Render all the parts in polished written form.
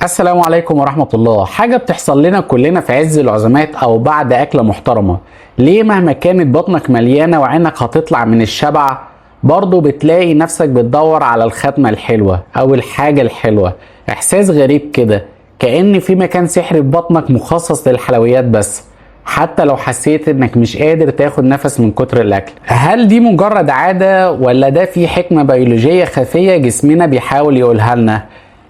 السلام عليكم ورحمة الله. حاجة بتحصل لنا كلنا في عز العزومات أو بعد أكلة محترمة. ليه مهما كانت بطنك مليانة وعينك هتطلع من الشبع برضو بتلاقي نفسك بتدور على الختمة الحلوة أو الحاجة الحلوة؟ إحساس غريب كده، كأن في مكان سحري في بطنك مخصص للحلويات بس، حتى لو حسيت انك مش قادر تاخد نفس من كتر الاكل. هل دي مجرد عادة ولا ده في حكمة بيولوجية خفية جسمنا بيحاول يقولها لنا؟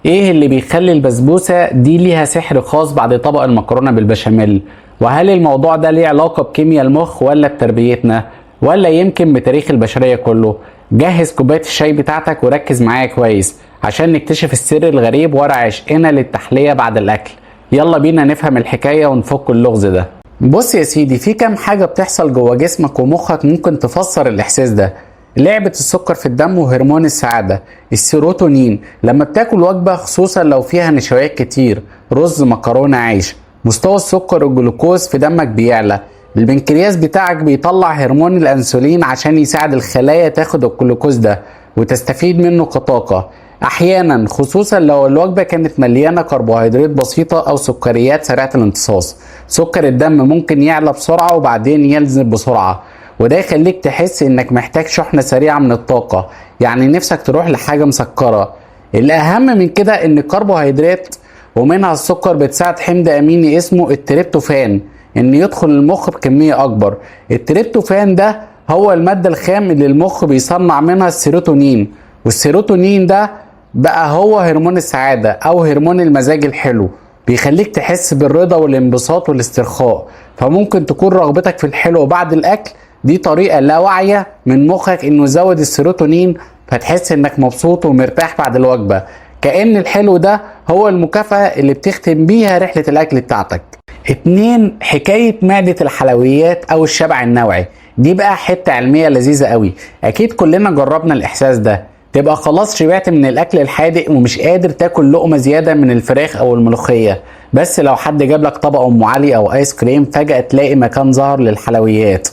ايه اللي بيخلي البسبوسة دي ليها سحر خاص بعد طبق المكرونة بالبشاميل؟ وهل الموضوع ده ليه علاقة بكيمياء المخ ولا بتربيتنا ولا يمكن بتاريخ البشرية كله؟ جهز كوباية الشاي بتاعتك وركز معايا كويس عشان نكتشف السر الغريب ورا عشقنا للتحلية بعد الأكل. يلا بينا نفهم الحكاية ونفك اللغز ده. بص يا سيدي، في كام حاجة بتحصل جوه جسمك ومخك ممكن تفسر الإحساس ده. لعبة السكر في الدم وهرمون السعادة السيروتونين. لما بتاكل وجبة، خصوصا لو فيها نشويات كتير، رز، مكرونة، عيش، مستوى السكر والجلوكوز في دمك بيعلى. البنكرياس بتاعك بيطلع هرمون الأنسولين عشان يساعد الخلايا تاخد الجلوكوز ده وتستفيد منه كطاقة. احيانا، خصوصا لو الوجبة كانت مليانة كربوهيدرات بسيطة او سكريات سريعة الامتصاص، سكر الدم ممكن يعلى بسرعة وبعدين ينزل بسرعه، وده يخليك تحس انك محتاج شحنه سريعة من الطاقه، يعني نفسك تروح لحاجة مسكره. الاهم من كده ان الكربوهيدرات ومنها السكر بتساعد حمض اميني اسمه التريبتوفان ان يدخل المخ بكمية اكبر. التريبتوفان ده هو المادة الخام اللي المخ بيصنع منها السيروتونين، والسيروتونين ده بقى هو هرمون السعادة أو هرمون المزاج الحلو، بيخليك تحس بالرضا والانبساط والاسترخاء. فممكن تكون رغبتك في الحلو بعد الأكل دي طريقة لا واعية من مخك إنه يزود السيروتونين، فتحس إنك مبسوط ومرتاح بعد الوجبة، كأن الحلو ده هو المكافأة اللي بتختم بيها رحلة الأكل بتاعتك. اتنين، حكاية معدة الحلويات أو الشبع النوعي. دي بقى حتة علمية لذيذة قوي. أكيد كلنا جربنا الإحساس ده، تبقى خلاص شبعت من الاكل الحادق ومش قادر تاكل لقمة زيادة من الفراخ او الملوخيه، بس لو حد جاب لك طبق ام علي او ايس كريم فجاة تلاقي مكان ظهر للحلويات.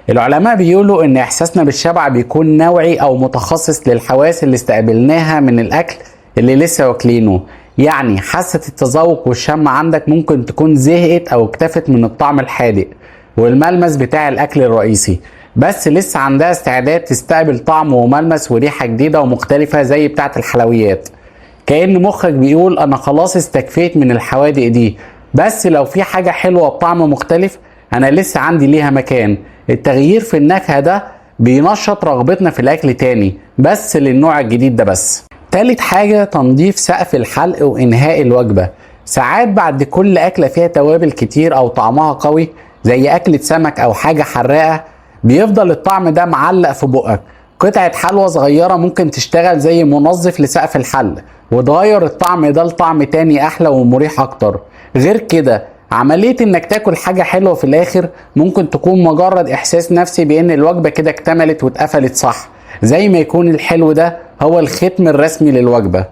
العلماء بيقولوا ان احساسنا بالشبع بيكون نوعي او متخصص للحواس اللي استقبلناها من الاكل اللي لسه واكلينه. يعني حاسه التذوق والشم عندك ممكن تكون زهقت او اكتفت من الطعم الحادق والملمس بتاع الاكل الرئيسي، بس لسه عندها استعداد تستقبل طعم وملمس وريحة جديدة ومختلفة زي بتاعة الحلويات. كأن مخك بيقول أنا خلاص استكفيت من الحوادق دي، بس لو في حاجة حلوة بطعم مختلف أنا لسه عندي ليها مكان. التغيير في النكهة ده بينشط رغبتنا في الأكل تاني، بس للنوع الجديد ده بس. تالت حاجة، تنظيف سقف الحلق وإنهاء الوجبة. ساعات بعد كل أكلة فيها توابل كتير أو طعمها قوي زي أكلة سمك أو حاجة حراقة، بيفضل الطعم ده معلق في بقك. قطعة حلوى صغيرة ممكن تشتغل زي منظف لسقف الحلق وتغير الطعم ده لطعم تاني أحلى ومريح أكتر. غير كده، عملية إنك تاكل حاجة حلوة في الآخر ممكن تكون مجرد إحساس نفسي بإن الوجبة كده اكتملت واتقفلت صح، زي ما يكون الحلو ده هو الختم الرسمي للوجبة.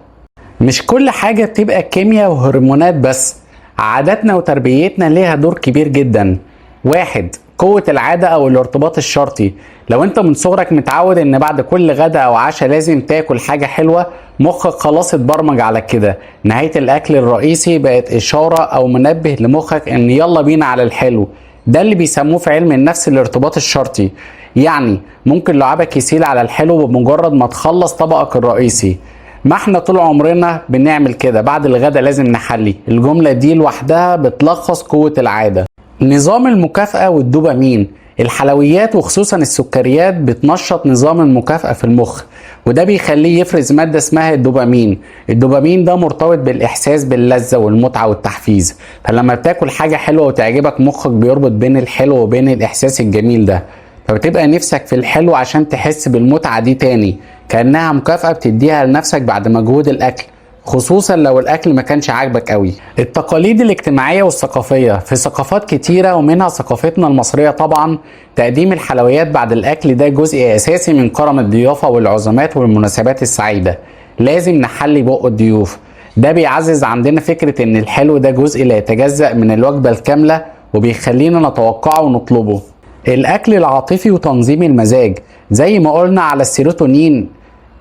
مش كل حاجة بتبقى كيمياء وهرمونات بس، عاداتنا وتربيتنا ليها دور كبير جدا. واحد، قوة العادة أو الارتباط الشرطي. لو أنت من صغرك متعود إن بعد كل غدا أو عشاء لازم تاكل حاجة حلوة، مخك خلاص اتبرمج على كده. نهاية الأكل الرئيسي بقت إشارة أو منبه لمخك إن يلا بينا على الحلو. ده اللي بيسموه في علم النفس الارتباط الشرطي، يعني ممكن لعابك يسيل على الحلو بمجرد ما تخلص طبقك الرئيسي. ما احنا طول عمرنا بنعمل كده، بعد الغدا لازم نحلي. الجملة دي لوحدها بتلخص قوة العادة. نظام المكافأة والدوبامين. الحلويات وخصوصا السكريات بتنشط نظام المكافأة في المخ، وده بيخليه يفرز مادة اسمها الدوبامين. الدوبامين ده مرتبط بالإحساس باللذة والمتعة والتحفيز، فلما بتاكل حاجة حلوة وتعجبك مخك بيربط بين الحلو وبين الإحساس الجميل ده، فبتبقى نفسك في الحلو عشان تحس بالمتعة دي تاني، كأنها مكافأة بتديها لنفسك بعد مجهود الأكل، خصوصا لو الاكل ما كانش عاجبك قوي. التقاليد الاجتماعية والثقافيه. في ثقافات كتيرة ومنها ثقافتنا المصرية طبعا، تقديم الحلويات بعد الاكل ده جزء اساسي من كرم الضيافة والعزومات والمناسبات السعيده. لازم نحلي بق الضيوف. ده بيعزز عندنا فكرة ان الحلو ده جزء لا يتجزأ من الوجبة الكاملة، وبيخلينا نتوقعه ونطلبه. الاكل العاطفي وتنظيم المزاج. زي ما قلنا على السيروتونين،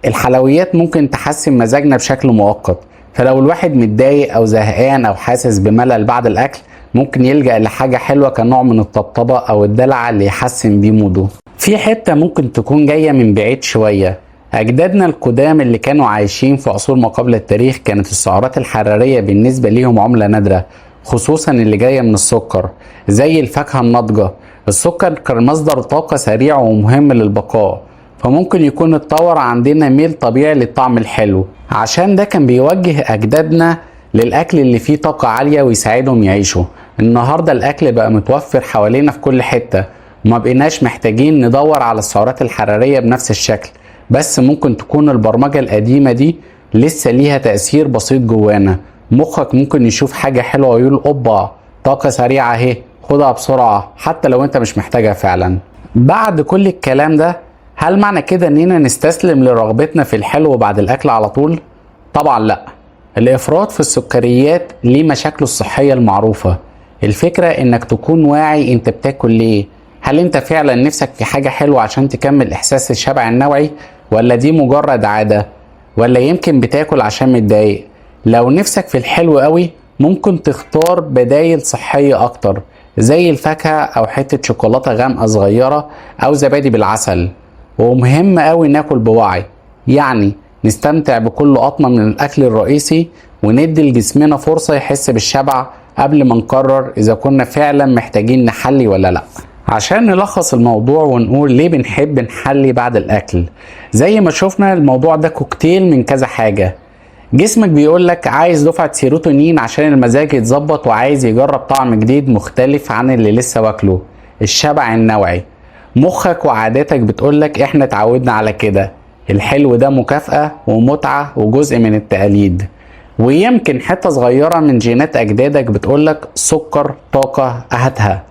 الحلويات ممكن تحسن مزاجنا بشكل مؤقت، فلو الواحد متضايق أو زهقان أو حاسس بملل بعد الأكل ممكن يلجأ لحاجة حلوة كنوع من الطبطبة أو الدلع اللي يحسن بيه موده. في حتة ممكن تكون جاية من بعيد شوية. أجدادنا القدام اللي كانوا عايشين في عصور ما قبل التاريخ كانت السعرات الحرارية بالنسبة ليهم عملة نادرة، خصوصا اللي جاية من السكر زي الفاكهة الناضجة. السكر كان مصدر طاقة سريع ومهم للبقاء، فممكن يكون اتطور عندنا ميل طبيعي للطعم الحلو، عشان ده كان بيوجه أجدادنا للأكل اللي فيه طاقة عالية ويساعدهم يعيشوا. النهاردة الأكل بقى متوفر حوالينا في كل حتة، وما بقيناش محتاجين ندور على السعرات الحرارية بنفس الشكل، بس ممكن تكون البرمجة القديمة دي لسه ليها تأثير بسيط جوانا. مخك ممكن يشوف حاجة حلوة ويقول أوبا طاقة سريعة اهي، خدها بسرعة، حتى لو انت مش محتاجها فعلا. بعد كل الكلام ده، هل معنى كده اننا نستسلم لرغبتنا في الحلو بعد الاكل على طول؟ طبعا لا. الافراط في السكريات ليه مشاكله الصحية المعروفة. الفكرة انك تكون واعي انت بتاكل ليه. هل انت فعلا نفسك في حاجة حلوة عشان تكمل احساس الشبع النوعي، ولا دي مجرد عادة، ولا يمكن بتاكل عشان متضايق؟ لو نفسك في الحلو قوي ممكن تختار بدايل صحية اكتر زي الفاكهة او حتة شوكولاتة غامقة صغيرة او زبادي بالعسل. ومهم قوي ناكل بوعي، يعني نستمتع بكل قطمة من الاكل الرئيسي وندي لجسمنا فرصة يحس بالشبع قبل ما نقرر اذا كنا فعلا محتاجين نحلي ولا لا. عشان نلخص الموضوع ونقول ليه بنحب نحلي بعد الاكل، زي ما شفنا الموضوع ده كوكتيل من كذا حاجة. جسمك بيقولك عايز دفعة سيروتونين عشان المزاج يتظبط، وعايز يجرب طعم جديد مختلف عن اللي لسه واكله، الشبع النوعي. مخك وعاداتك بتقولك احنا اتعودنا على كده، الحلو ده مكافأة ومتعة وجزء من التقاليد. ويمكن حتة صغيرة من جينات أجدادك بتقولك سكر طاقة أهاتها.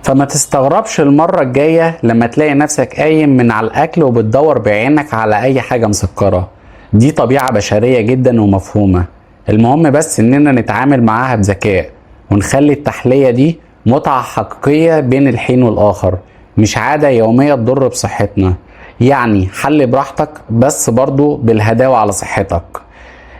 فما تستغربش المرة الجاية لما تلاقي نفسك قايم من على الأكل وبتدور بعينك على أي حاجة مسكرة. دي طبيعة بشرية جدا ومفهومة. المهم بس إننا نتعامل معاها بذكاء ونخلي التحلية دي متعة حقيقية بين الحين والآخر، مش عادة يومية تضر بصحتنا. يعني حل براحتك بس برضو بالهداوة على صحتك.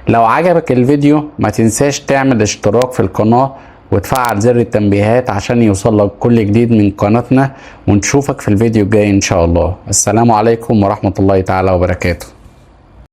لو عجبك الفيديو ما تنساش تعمل اشتراك في القناة وتفعل زر التنبيهات عشان يوصلك كل جديد من قناتنا، ونشوفك في الفيديو الجاي ان شاء الله. السلام عليكم ورحمة الله تعالى وبركاته.